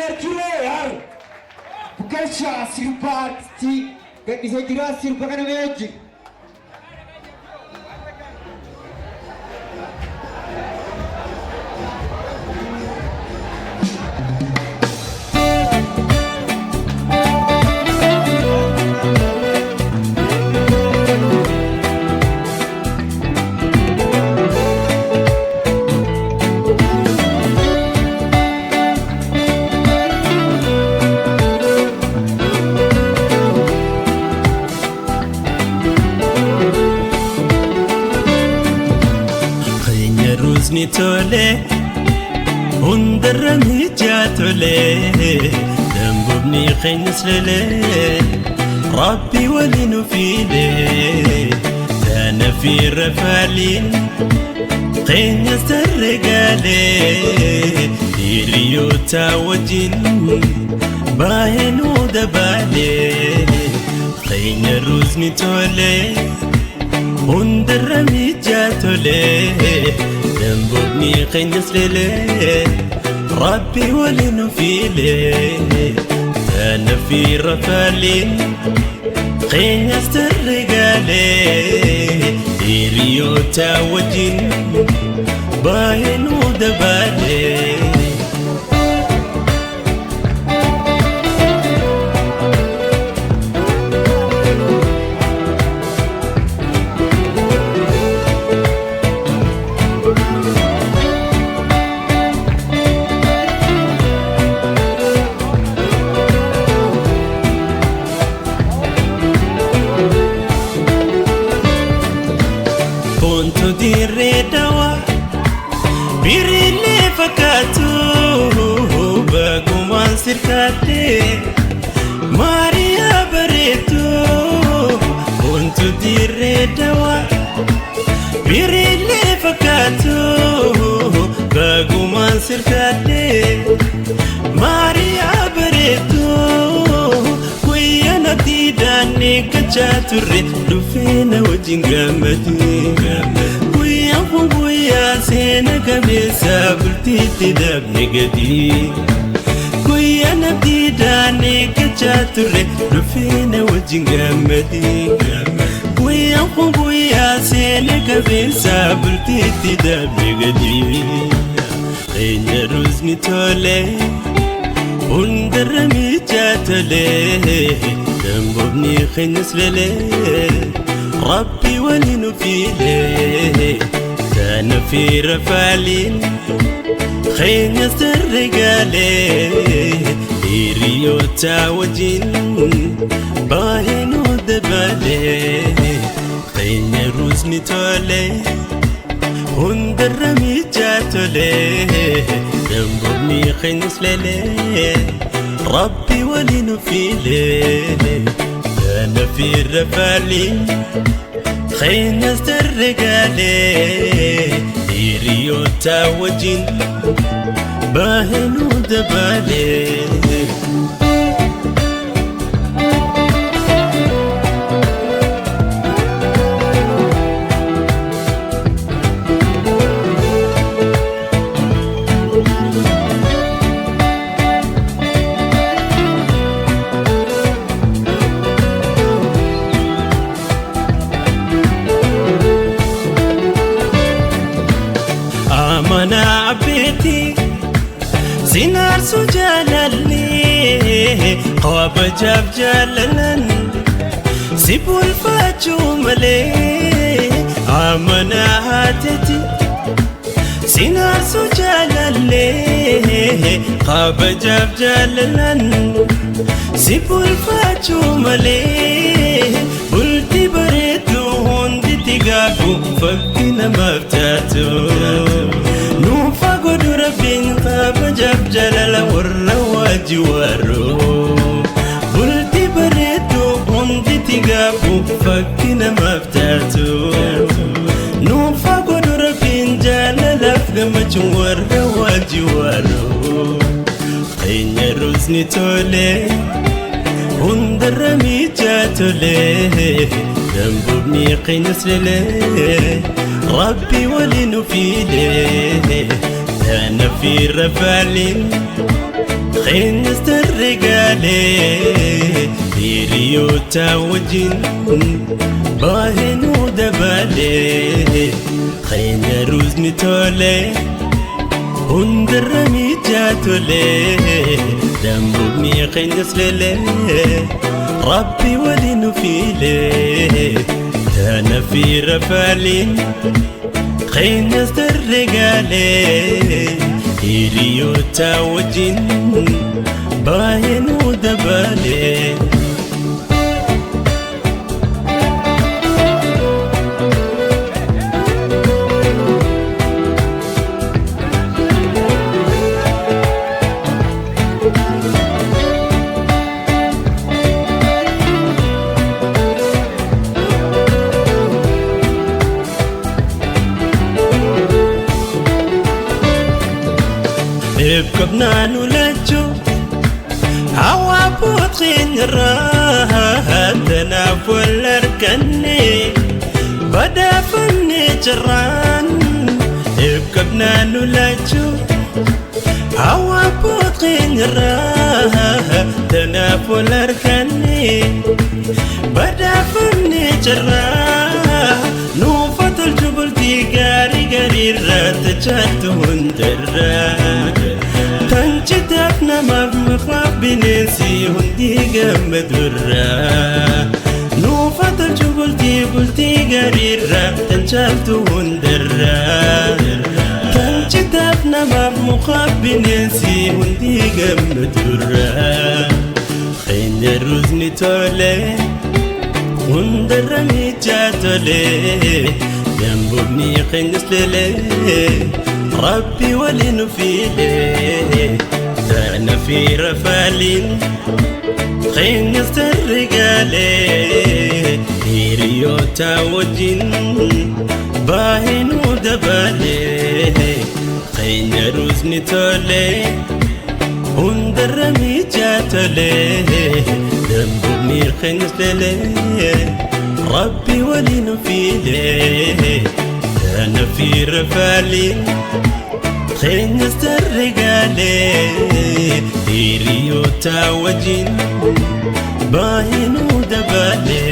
Meerkiree yaar. Galchaa sirba artistii gadhiisee jira sirba kana mee wajjin. Keenya ruuzni tole hundarra mijaa tole dambobni keenyas lelee rabbi waliin fiilee taana fi rafaaliin keenyas tarreegaalee hiriyoota wajjin baay'ee dabaalee keenya ruuzni tole. Hundarra mijaa tole dambobni keenyas lelee rabbi waliin fiilee taana fi rafaaliin keenyas tarreegaalee hiriyoota wajjin baay'ee nu dabaalee. Boontu dirree dawaa biriilee fakkaatu bagumaan sirkaatee maariyaa bareedu. Boontu dirree dawaa biriilee fakkaatu bagumaan sirkaatee maariyaa bareedu. Guyyaa natti daannee gachaa turre dhufee na wajjin gammadee. Guyyaan kun guyyaa seena qabeessa bultiitti dabne gadi. Guyyaa natti daannee gachaa turre dhufee na wajjin gammadee. Guyyaan kun guyyaa seena qabeessa bultiitti dabne gadi. Keenya ruuzni tole. Hundarra mijaa tole dambobni keenyas lelee rabbi waliin fiilee taana fi rafaaliin keenyas tarreegaalee hiriyoota wajjin baay'ee nu dabaalee keenya ruuzni tole. Hundarra mijaa tole dambobni keenyas lelee rabbi waliin fiilee taana fi rafaaliin keenyas tarreegaalee hiriyoota wajjin baay'ee nu dabaalee. Amana abbeetii sinaarsu jaalallee kabajaaf jaalalan si bulfachuu malee. Amana haateeti sinaarsu jaalallee kabajaaf jaalalan si bulfachuu malee. Bulti bareedduu hundi tigaafu fakki namaaf taatu. Nuufa godhu rabbiin kabajaaf jaalala warra wajji warru. Bulti bareedduu hundi tigaafu fakki namaaf taatu. Nuufa godhu rabbiin jaalalaaf gammachuun warra wajji warru. Keenya ruuzni tole hundarra mijaa tole dambobni keenyas lelee rabbi waliin fiilee taana fi rafaaliin. خينست الرجالي هيريوتا وجن باهن ودبالي خين روزني تولي هندرمي جاتولي دمبني خينس للي ربي ولي فيلي أنا في رفالين خينست الرجالي هيريوتا وجن باهن ودبالي. ابكبنا نولجو هوا بوتخين راهدنا فولركني بدا فني جران. ابكبنا نولجو هوا بوتخين راهدنا فولركني بدا فني جران. نوفة الجبل تيغاري غاري راتجاتهن دران تنجتفنا ما بمخاف بنسي هندي جمد الرا. نوفة الجبل تيقول تيغاري راتجاتهن دران تنجتفنا ما بمخاف بنسي هندي جمد الرا. خين الرزن تولي هندرمي جاتولي جنبني خنس للي ربي ولي نفيلي أنا في رفالين خنس الرجالي هيريوتا وجن باهن ودبالي خين روزني تولي هندرمي جاتولي دمبني خنس للي ربي ولي نفيلي أنا في رفالي خنست الرجالي هيريوتا وجن باهن ودبالي.